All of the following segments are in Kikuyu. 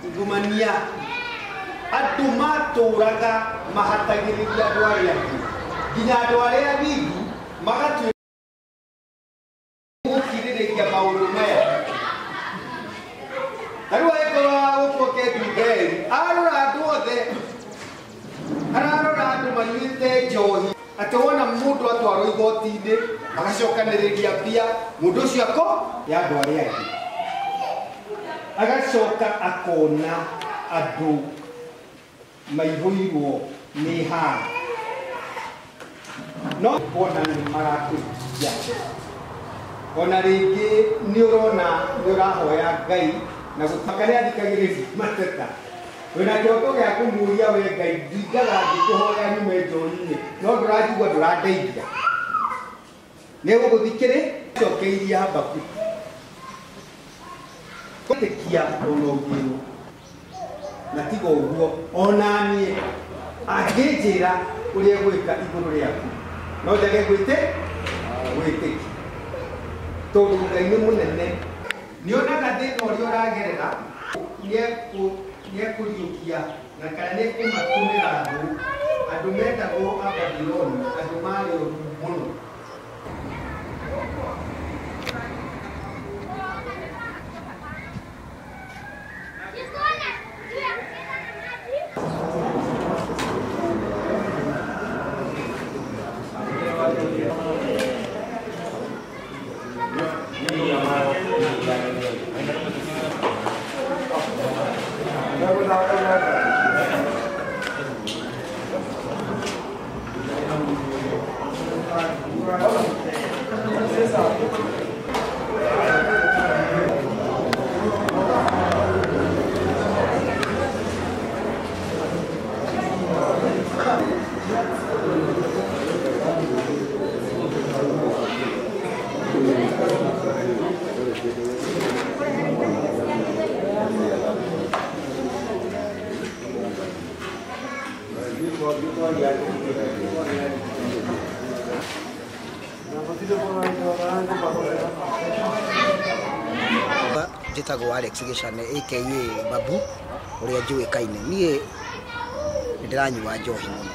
Ungumania andũ matũraga mahatagĩrĩria andũ arĩa angĩ nginya andũ arĩa thingu magatuĩka gũkirĩrĩria maũndũ maya. Ta rĩu angĩkorwo agũkua Kendunderi arora andũ othe, ararora andũ manyuĩte njohi, atĩ wona mũndũ atwarwo igoti-inĩ magacokanĩrĩria mbia mũndũ ũcio ako ya andũ arĩa angĩ, agacoka akona andũ maihũirwo nĩ haro no kuona nĩ marakũikia. Ona rĩngĩ nĩ ũrona nĩ ũrahoya Ngai na gũtaka nĩ athikagĩrĩria mateta wĩna kĩroto gĩa kũmũria we Ngai ndindaga ngĩkũhoya nyume njohi-inĩ no ndũranjigua ndũrandeithia nĩ gũgũthikĩrĩ cokeirie Habakuku gwĩtĩkia ona ũngĩrwo na tiga ũguo ona niĩ angĩnjĩra ũrĩa gwĩka igũrũ rĩaku no njage gwĩtĩkia tondũ Ngai nĩ mũnene nĩonaga thĩna ũrĩa ũragerera nĩekũriũkia na kana nĩekũmatũmĩra thũ andũ metagwo Ababiloni andũ marĩ oru mũno. Njĩtagwo Alex Gĩcane aka Babu ũrĩa njũĩkaine. Niĩ nĩ ndĩranyua njohi mũno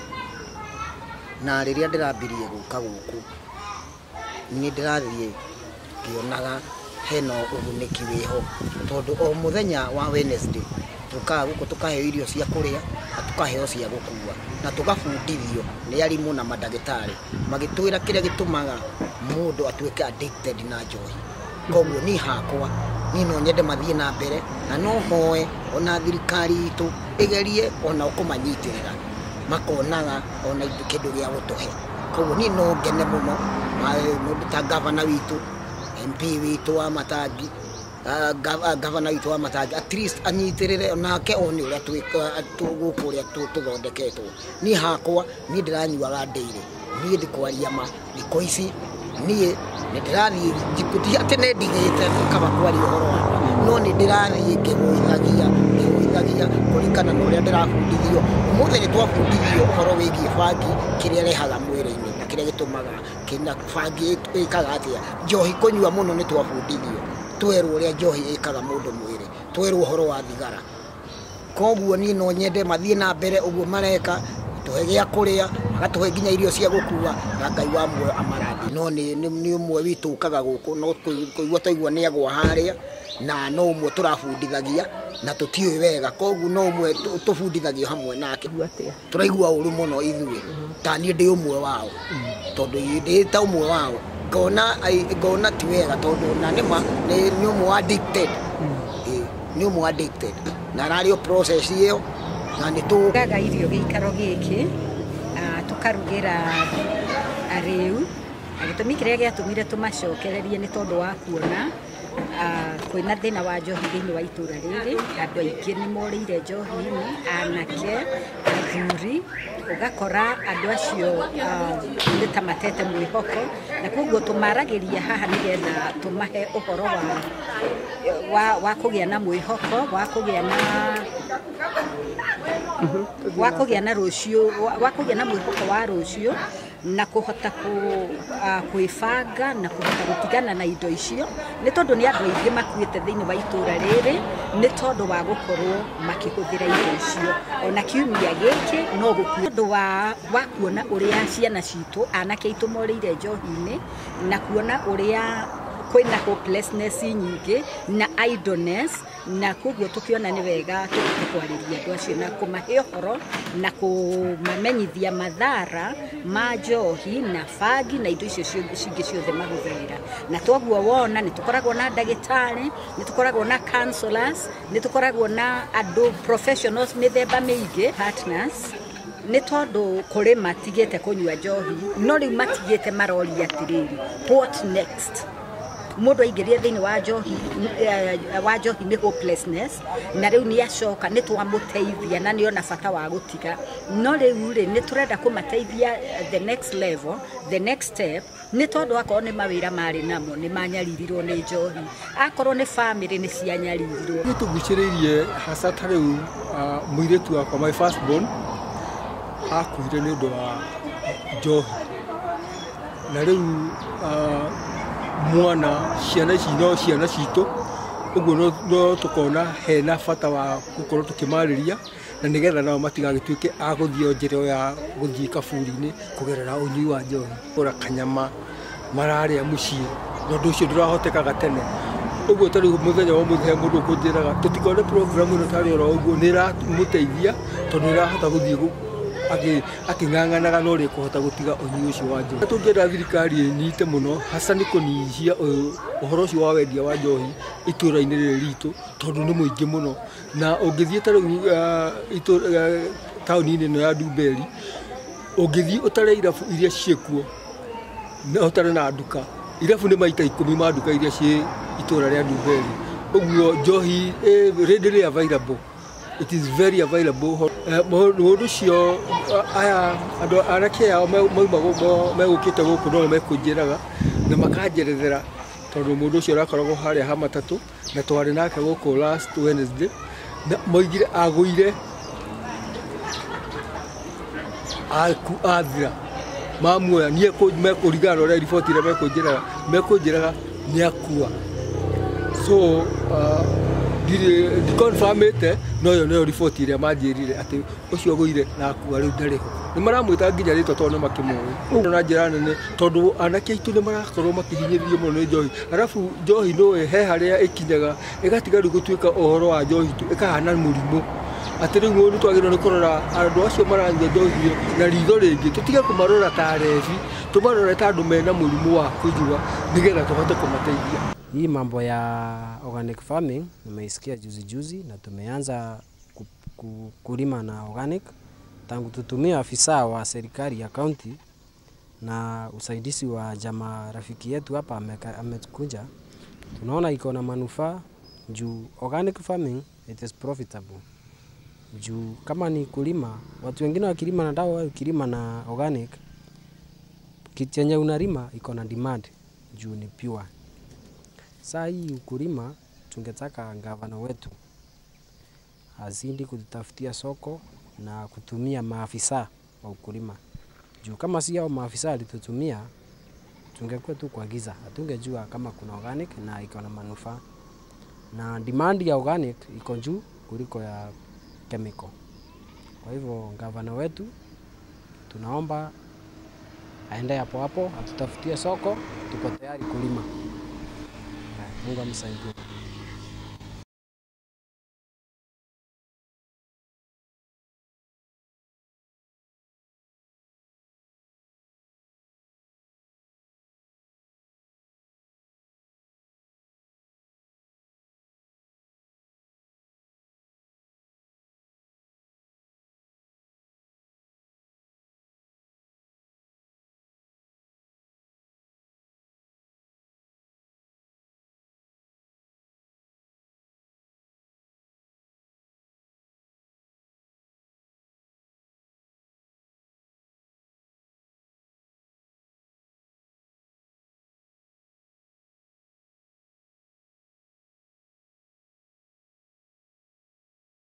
na rĩrĩa ndĩrambirie gũka gũkũ nĩ ndĩrathiĩ ngĩonaga hena ũgunĩki wĩho tondũ o mũthenya wa Wednesday tũkaga gũkũ tũkaheo irio cia kũrĩa na tũkaheo cia gũkua na tũgabundithio nĩ arimũ na mandagĩtarĩ magĩtwĩra kĩrĩa gĩtũmaga mũndũ atuĩke addicted na njohi. Koguo niĩ hakwa niĩ no nyende mathiĩ na mbere na no hoe ona thirikari itũ ĩgerie ona kũmanyitĩrĩra makonaga ona kĩndũ gĩa gũtũhe. Koguo niĩ no ngene mũno mũndũ ta gavana witũ MP witũ wa Matangi gavana witũ wa Matangi at least anyitĩrĩre onake one ũrĩa gũkũ ũrĩa tũthondeketwo. Niĩ hakwa niĩ ndĩranyuaga ndĩire niĩ ndikwaria ma thikũ ici niĩ nĩ ndĩrathiĩ ti atĩ nĩ ndigĩte kaba kwaria ũhoro wakwa no nĩ ndĩrathiĩ ngĩgũithagia kũringana na ũrĩa ndĩrabundithio. Ũmũthĩ nĩ twabundithio ũhoro wĩgiĩ bangi kĩrĩa ĩrehaga mwĩrĩ-inĩ na kĩrĩa gĩtũmaga kĩna bangi ĩkaga atĩa. Njohi kũnyua mũno nĩ twabundithio twerwo ũrĩa njohi ĩkaga mũndũ mwĩrĩ, twerwo ũhoro wa thigara. Koguo niĩ no nyende mathiĩ na mbere ũguo mareka tũhe gĩa kũrĩa magatũhe nginya irio cia gũkua na Ngai wa muoyo amarathime. No nĩ ũmwe witũ ũkaga gũkũ no kũigua twaigua nĩ agwa harĩa na no ũmwe tũrabundithagia na tũtiũĩ wega koguo no ũmwe tũbundithagio hamwe nake. Tũraigua ũru mũno ithuĩ ta niĩ ndĩ ũmwe wao tondũ ndĩ ta ũmwe wao ngona ti wega tondũ na nĩma nĩ ũmwe addicted, nĩ ũmwe addicted na ararĩ o process ĩyo na nĩ tũgaga irio gĩikaro gĩkĩ tũkarugĩra arĩu na gĩtũmi kĩrĩa gĩatũmire tũmacokererie nĩ tondũ wa kuona kwĩna thĩna wa njohi thĩinĩ wa itũra rĩrĩ. Andũ aingĩ nĩ morĩire njohi-inĩ, anake, athuri, ũgakora andũ acio nĩ ta matete mwĩhoko na koguo tũmaragĩria haha nĩgetha tũmahe ũhoro wa kũgĩa na mwĩhoko wa kũgĩa na rũciũ wa kũgĩa na mwĩhoko wa rũciũ na kũhota kwĩbanga na kũhota gũtigana na indo icio nĩ tondũ nĩ Nĩ andũ aingĩ makuĩte thĩinĩ wa itũra rĩrĩ nĩ tondũ wa gũkorwo makĩhũthĩra indo icio. Ona kiumia gĩkĩ no gũkua ũndũ wa kuona ũrĩa ciana citũ anake aitũ morĩire njohi-inĩ na kuona ũrĩa kwĩna hopelessness nyingĩ na idleness, na koguo tukiona nĩ wega tũhote kwarĩria andũ acio na kũmahe ũhoro na kũmamenyithia mathara ma njohi na bangi na indo icio cingĩ ciothe mahũthagĩra. Na toguo wona nĩ tũkoragwo na ndagĩtarĩ, nĩ tũkoragwo na counselors, nĩ tũkoragwo na andũ professionals mĩthemba mĩingĩ partners, nĩ tondũ kũrĩ matigĩte kũnyua njohi no rĩu matigĩte maroria atĩrĩrĩ, what next? Mũndũ aingĩrire thĩinĩ wa njohi nĩ hopelessness, na rĩu nĩ acoka nĩ twamũteithia na nĩ ona bata wa gũtiga, no rĩu rĩ nĩ tũrenda kũmateithia the next level, the next step, nĩ tondũ akorwo nĩ mawĩra marĩ namo nĩ manyaririrwo nĩ njohi, akorwo nĩ family nĩ cianyaririrwo. Nĩ tũgucĩrĩirie hasa ta rĩu mũirĩtu wakwa my first born akuire nĩ ũndũ wa njohi, na rĩu mwana ciana ici no ciana citũ, ũguo no tũkona hena bata wa gũkorwo tũkĩmarĩria na nĩgetha nao matigagĩtuĩke a gũthiĩ njĩra ya gũthiĩ kaburi-inĩ kũgerera ũnyui wa njohi. Kũra kanyama mararĩa mũciĩ na ũndũ ũcio ndũrahotekaga tene, ũguo ta rĩu mũthenya wa ũmũthĩ he mũndũ ũkũnjĩraga tũtikone program ĩno tarĩ oro ũguo, nĩ ĩramũteithia tondũ nĩ ĩrahota gũthiĩ akĩng'ang'anaga na ũrĩa ĩkũhota gũtiga ũnyui ũcio wa njohi. Tũngĩenda thirikari ĩnyite mũno hasa nĩ kũnyihia ũhoro ũcio wa wendia wa njohi itũra-inĩ rĩrĩ ritũ tondũ nĩ mũingĩ mũno, na ũngĩthiĩ ta rĩu taũni-inĩ ĩno ya Ndumberi ũngĩthiĩ ũtare irabu iria ciĩkuo na ũtare na nduka, irabu nĩ maita 10 ma nduka iria ciĩ itũra rĩa Ndumberi, ũguo njohi readily available. It is very available. Mũndũ ũcio aya andũ anake ao mauma megũkĩte gũkũ no mekũnjĩraga na makanjerethera tondũ mũndũ ũcio arakoragwo harĩa ha matatũ na twarĩ nake gũkũ last Wednesday na moigire agũire athira mamuoya niĩ mekũringana na ũrĩa riboti ĩrĩa mekũnjĩraga nĩ akua. So ndikonfamĩte no ĩyo nĩyo riboti ĩrĩa manjĩrire atĩ ũcio agũire na akua rĩu ndarĩ ho. Nĩ maramwĩta nginya rĩtwa tondũ nĩ makĩmũĩ na njĩra nene tondũ anake aitũ nĩ marakorwo makĩhinyĩrĩrio mũno nĩ njohi, arabu njohi nĩũĩ he harĩa ĩkinyaga ĩgatiga rĩu gũtuĩka ũhoro wa njohi tu ĩkahana mũrimũ, atĩ rĩu nĩ twagĩrĩirwo nĩ kũrora andũ acio maranyua njohi na ritho rĩngĩ, tũtige kũmarora ta arebi, tũmarore ta andũ mena mũrimũ wa kũnyua nĩgetha tũhote kũmateithia. Hii mambo ya organic farming nimeisikia juzi juzi na tumeanza kulima na organic tangu tutumia afisa wa serikali ya county na usaidizi wa jamaa rafiki yetu hapa amekuja. Tunaona iko na manufaa juu organic farming it is profitable. Juu kama ni kulima, watu wengine wakilima na dawa, ukilima na organic chenye unalima iko na demand juu ni pure. Saa hii ukulima tungetaka gavana wetu azidi kututafutia soko na kutumia maafisa wa ukulima. Juu kama si hao maafisa alitutumia tungekuwa tu kuagiza, hatungejua kama kuna organic na iko na manufaa. Na demand ya organic iko juu kuliko ya chemical. Kwa hivyo gavana wetu tunaomba aende hapo hapo atutafutie soko, tuko tayari kulima. Mungu amsaidie.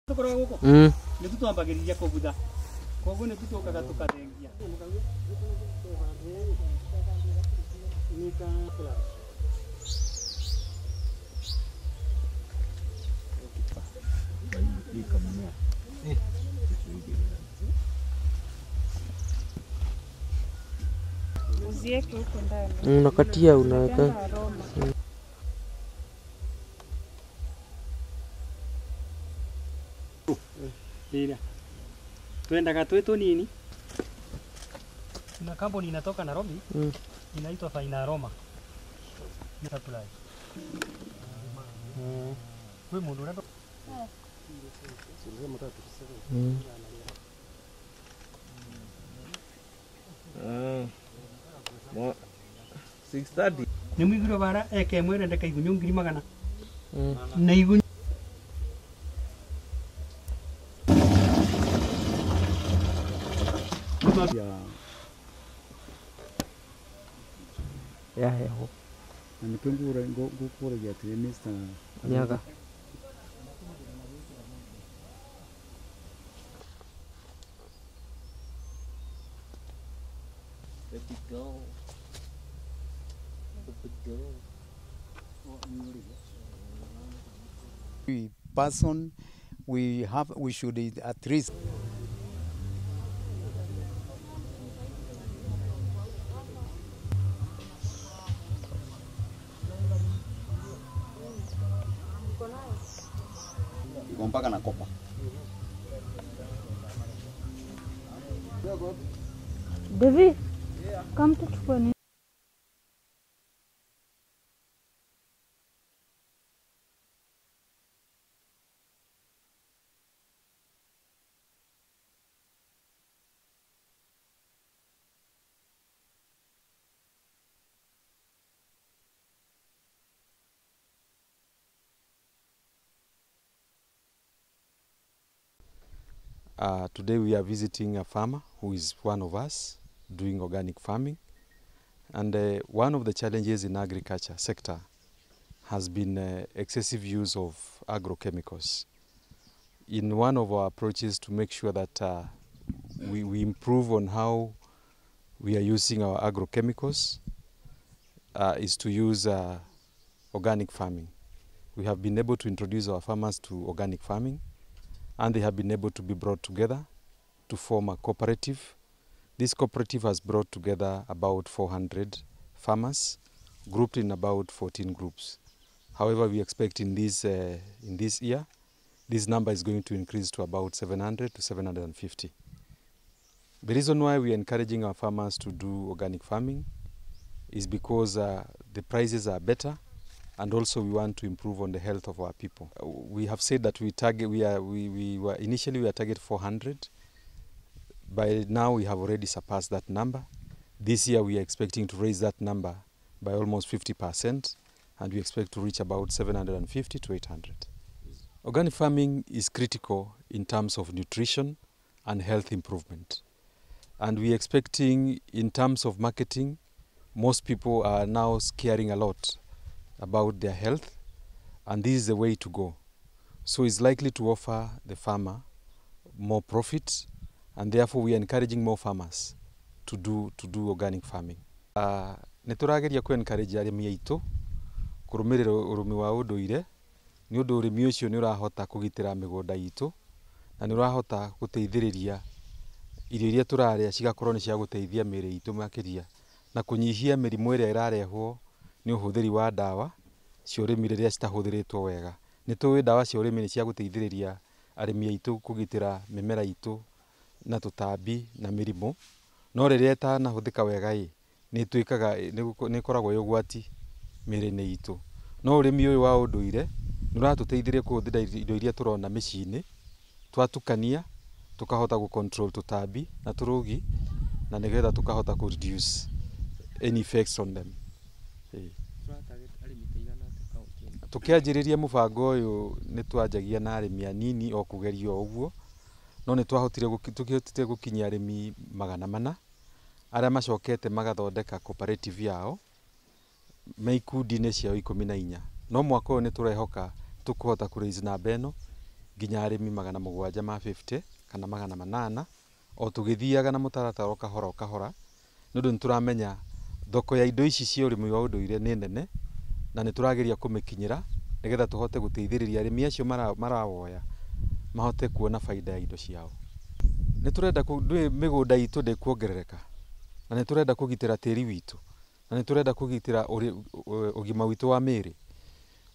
Tukoragwo guku nĩ tũtwambagĩrĩria kũbutha koguo nĩ tũcokaga tũkathengia. Kamumea. Uzieke huko ndani. Unakatia unaweka. Nina. Tuendaga twetu nini? Kuna kampuni inatoka Nairobi. Inaitwa Fine Aroma. Supply. Wewe mundu unatoka. Mo 6:30. Ni mwigiro bara eke mwere ndeka igunyu ngiri magana. Na igunyu ya heho. Na nikio ngukuragia atĩrĩ Mr. Nyaga. Let it go. Let it go. We person we have we should at least mpaka na kopa. Devi, come tuchukue nini? Today we are visiting a farmer who is one of us doing organic farming, and one of the challenges in agriculture sector has been excessive use of agrochemicals. In one of our approaches to make sure that we improve on how we are using our agrochemicals is to use organic farming. We have been able to introduce our farmers to organic farming, and they have been able to be brought together to form a cooperative. This cooperative has brought together about 400 farmers, grouped in about 14 groups. However, we expect in this year, this number is going to increase to about 700 to 750. The reason why we are encouraging our farmers to do organic farming is because the prices are better, and also we want to improve on the health of our people. We have said that we target, initially we target 400. By now we have already surpassed that number. This year we are expecting to raise that number by almost 50%, and we expect to reach about 750 to 800. Organic farming is critical in terms of nutrition and health improvement. And we are expecting, in terms of marketing, most people are now caring a lot about their health, and this is the way to go. So it's likely to offer the farmer more profit, and therefore we are encouraging more farmers to do organic farming. Nĩtũrageria ku encourage arĩmi aitũ kũrũmĩrĩra ũrĩmi wa ũndũire, nĩ ũndũ ũrĩmi ũcio nĩ ũrahota kũgitĩra mĩgũnda itũ na nĩ ũrahota gũteithĩrĩria irio iria tũrarĩa cigakorwo nĩ cia gũteithia mĩĩrĩ itũ makĩria na kũnyihia mĩrimũ ĩrĩa ĩrarehwo nĩ ũhũthĩri wa ndawa cia ũrĩmi rĩrĩa citahũthĩrĩtwo wega. Nĩ tũĩ ndawa cia ũrĩmi nĩ cia gũteithĩrĩria arĩmi aitũ kũgitĩra mĩmera itũ na tũtambi na mĩrimũ, no rĩrĩa ĩtanahũthĩka wega ĩ nĩ ĩtuĩkaga nĩ ĩkoragwo ĩ ũgwati mĩĩrĩ-inĩ itũ. No ũrĩmi ũyũ wa ũndũire nĩ ũratũteithĩrĩria kũhũthĩra indo iria tũrona mĩciĩ-inĩ, twatukania tũkahota gũ control tũtambi na tũrũgi, na nĩgetha tũkahota kũ reduce any effects on them. Tukianjĩrĩria mũbango ũyũ nĩ twanjagia na arĩmi anini o kũgeria o ũguo, no nĩ twahotire tũkĩhotire gũkinyia arĩmi 400 arĩa macokete magathondeka cooperative yao me ikundi-inĩ ciao 14. No mwaka ũyũ nĩ tũrehoka tũkũhota kũ raise namba ĩno nginya arĩmi 750 kana 800 o tũgĩthiaga na mũtaratara o kahora o kahora, nĩ ũndũ nĩ tũramenya thoko ya indo ici cia ũrĩmi wa ũndũire nĩ nene na nĩ tũrageria kũmĩkinyĩra nĩgetha tũhote gũteithĩrĩria arĩmi acio marawoya mahote kuona faida ya indo ciao. Nĩ tũrenda mĩgũnda itũ ndĩkuongerereka, na nĩ tũrenda kũgitĩra tĩri witũ, na nĩ tũrenda kũgitĩra ũgima witũ wa mĩĩrĩ.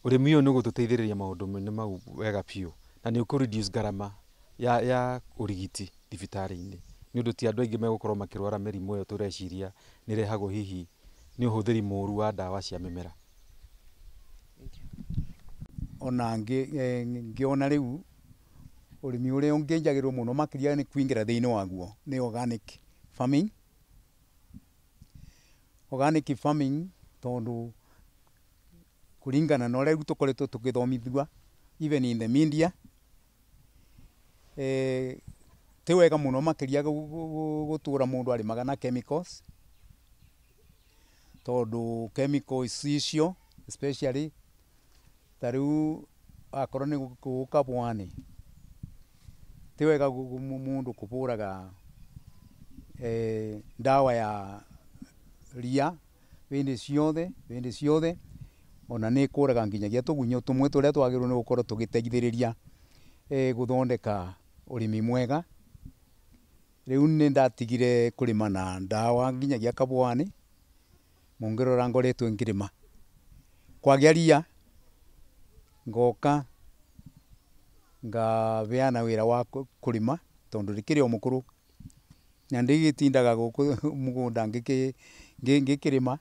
Ũrĩmi ũyũ nĩ ũgũtũteithĩrĩria maũndũ-inĩ mau wega biũ, na nĩ ũkũ reduce ngarama ya ũrigiti thibitarĩ-inĩ, nĩ ũndũ ti andũ aingĩ megũkorwo makĩrwara mĩrimũ ĩyo tũreciria nĩ ĩrehagwo hihi nĩ ũhũthĩri mũũru wa ndawa cia mĩmera. Ona ngĩona rĩu ũrĩmi ũrĩa ũngĩnjagĩrwo mũno makĩria nĩ kũingĩra thĩinĩ waguo nĩ organic farming. Organic farming tondũ kũringana na ũrĩa rĩu tũkoretwo tũgĩthomithua even in the media, ti wega mũno makĩria gũtũra mũndũ arĩmaga na chemicals, tondũ chemicals icio especially ta rĩu akorwo nĩ gũka bwani, ti wega mũndũ kũbũraga ndawa ya ria hĩndĩ ciothe ona nĩ ĩkũraga nginyagia tũgunyũ tũmwe tũrĩa twagĩrĩirwo nĩ gũkorwo tũgĩteithĩrĩria gũthondeka ũrĩmi mwega. Rĩu nĩ ndatigire kũrĩma na ndawa nginyagia kabwani, mũngĩrora ngoretwo ngĩrĩma kwagĩa ria ngoka ngabeana wĩra wa kũrĩma tondũ ndĩkĩrĩ o mũkũrũ na ndigĩtindaga gũkũ mũgũnda ngĩkĩrĩma,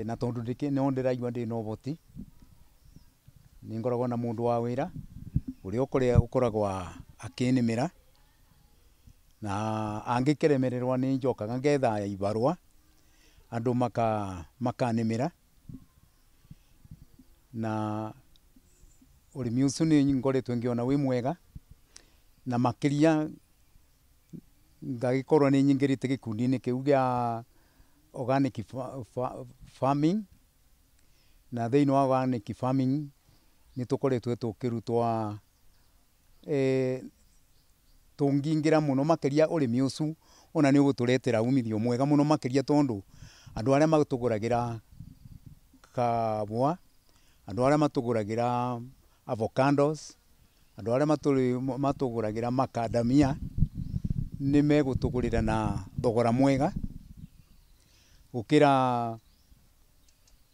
na tondũ no ndĩraigua ndĩna ũhoti, nĩ ngoragwo na mũndũ wa wĩra ũrĩa ũkoragwo akĩnĩmĩra, na angĩkĩremererwo nĩ njokaga ngetha ibarũa andũ makanĩmĩra, na ũrĩmi ũcio nĩ ngoretwo ngĩona wĩ mwega, na makĩria ngagĩkorwo nĩ nyingĩrĩte gĩkundi-inĩ kĩu gĩa organic farming, na thĩinĩ wa organic farming nĩ tũkoretwo tũkĩrutwo tũngĩingĩra mũno makĩria ũrĩmi ũcio ona nĩ ũgũtũretera umithio mwega mũno makĩria, tondũ andũ arĩa matũgũragĩra kabwa, andũ arĩa matũgũragĩra avocados, andũ arĩa matũgũragĩra macadamia nĩ megũtũgũrĩra na thogora mwega gũkĩra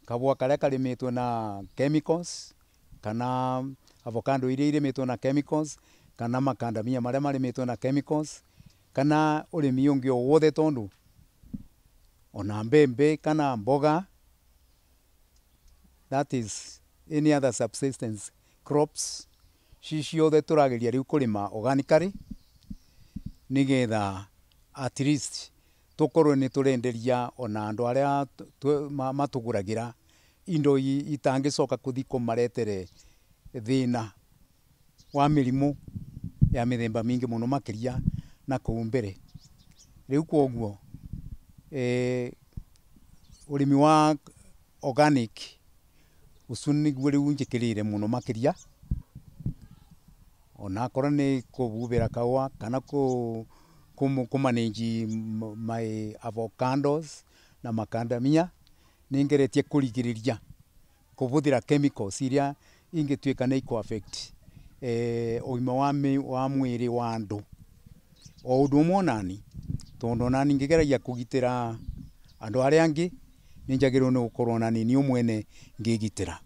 kabwa karĩa karĩmĩtwo na chemicals, kana avocado iria irĩmĩtwo na chemicals, kana macadamia marĩa marĩmĩtwo na chemicals, kana ũrĩmi ũngĩ o wothe, tondũ ona mbembe kana mboga, that is any other subsistence crops, ci ciothe tũrageria rĩu kũrĩma organically nĩgetha at least tũkorwo nĩ tũrenderia ona andũ arĩa matũgũragĩra indo itangĩcoka kũthi kũmaretere thĩna wa mĩrimũ ya mĩthemba mĩingĩ mũno makĩria na kũu mbere. Rĩu kwoguo ũrĩmi wa organic ũcio nĩguo rĩu njĩkĩrĩire mũno makĩria, ona akorwo nĩ kũbubĩra kahũa kana kũ manage my avocados na macadamia, nĩ ngeretie kũrigĩrĩria kũbũthĩra chemicals iria ingĩtuĩka nĩ ikũ affect ũgima wa mwĩrĩ wa andũ. O ũndũ ũmwe onani, tondũ onani ngĩgeragia kũgitĩra andũ arĩa angĩ nĩ njagĩrĩirwo nĩ gũkorwo onani niĩ mwene ngĩgitĩra.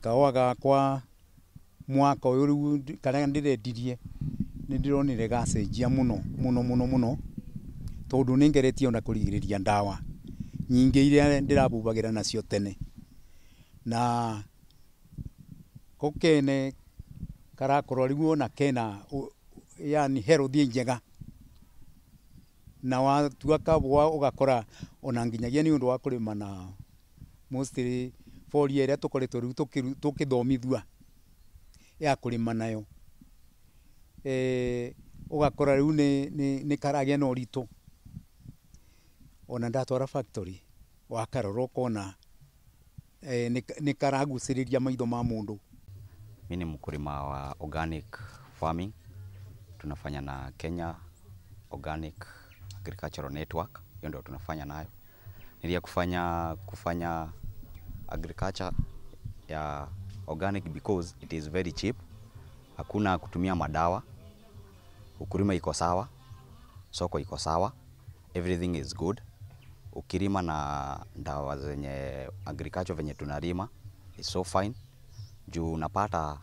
Kahũa gakwa mwaka ũyũ rĩu karĩa ndĩrendirie nĩ ndĩronire gacenjia mũno mũno mũno mũno, tondũ nĩ ngeretie ona kũrigĩrĩria ndawa nyingĩ iria ndĩrabubagĩra nacio tene, na ko kene karakorwo rĩu ona kena yani health njega, na watua kabwa ũgakora ona nginyagia nĩ ũndũ wa kũrĩma na mostly foliar ĩrĩa tũkoretwo rĩu tũkĩthomithua ya kũrĩma nayo, ũgakora rĩu nĩ karagĩa na ũritũ. Ona ndatwara factory wakarora ũkona nĩ karagucĩrĩria maitho ma mũndũ. Mimi ni mkulima wa organic farming, tunafanya na Kenya Organic Agricultural Network, hiyo ndio tunafanya nayo. Nilia kufanya agriculture ya organic because it is very cheap. Hakuna kutumia madawa, ukulima iko sawa, soko iko sawa, everything is good. Ukilima na dawa zenye agriculture venye tunalima is so fine. Juu unapata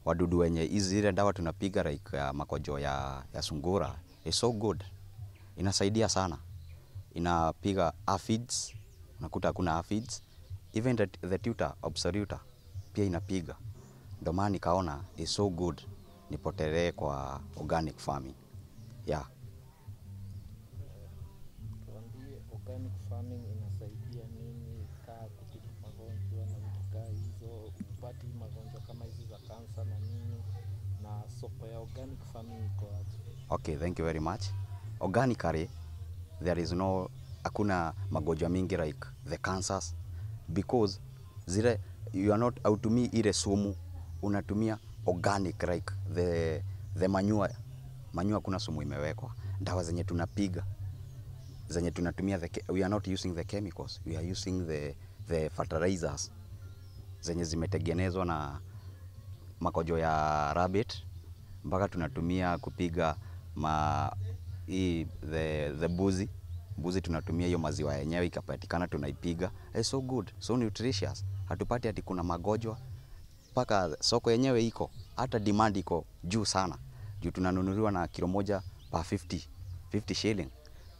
wadudu wenye hizi zile dawa tunapiga like makojo ya sungura is so good. Inasaidia sana. Inapiga aphids, unakuta hakuna aphids. Even the tutor obsoluta pia inapiga. Ndio maana nikaona is so good nipotelee kwa organic farming. Yeah. Tuambie organic farming inasaidia nini kaa kutibu magonjwa na vitu kaa hizo, upati magonjwa kama hizi za kansa na nini, na soko ya organic farming iko aje? Okay, thank you very much. Organically there is no, hakuna magonjwa mingi like the cancers because zile you are not hautumii ile sumu, unatumia organic like the manure. Manure kuna sumu imewekwa. Dawa zenye tunapiga, zenye tunatumia, we are not using the chemicals, we are using the fertilizers zenye zimetengenezwa na makojo ya rabbit, mpaka tunatumia kupiga the mbuzi. Mbuzi tunatumia hiyo maziwa yenyewe ikapatikana tunaipiga. It's so good, so nutritious. Hatupati ati kuna magonjwa. Mpaka soko yenyewe iko, hata demand iko juu sana. Juu tunanunuliwa na kilo moja pa 50 shilling.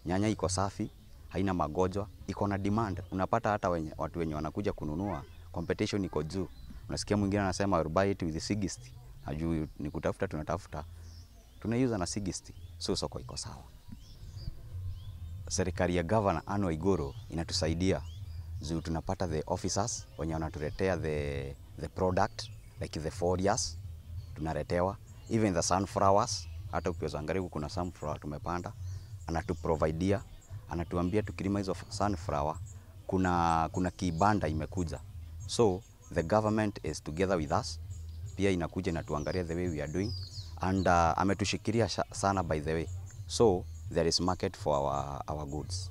Nyanya iko safi, haina magonjwa, iko na demand. Unapata hata watu wenye wanakuja kununua, competition iko juu. Unasikia mwingine anasema I'll buy it with 60. Na juu ni kutafuta tunatafuta. Tunaiuza na 60. So soko iko sawa. Serikali ya Governor Anne Waiguru inatusaidia. Juu tunapata the officers wenye wanatuletea the product like the foliars tunaletewa, even the sunflowers. Hata ukiweza angalia kuna sunflower tumepanda, anatuprovidea, anatuambia tukilima hizo sunflower kuna kibanda imekuja. So the government is together with us, pia inakuja inatuangalia the way we are doing, and ametushikilia sana by the way. So there is market for our goods.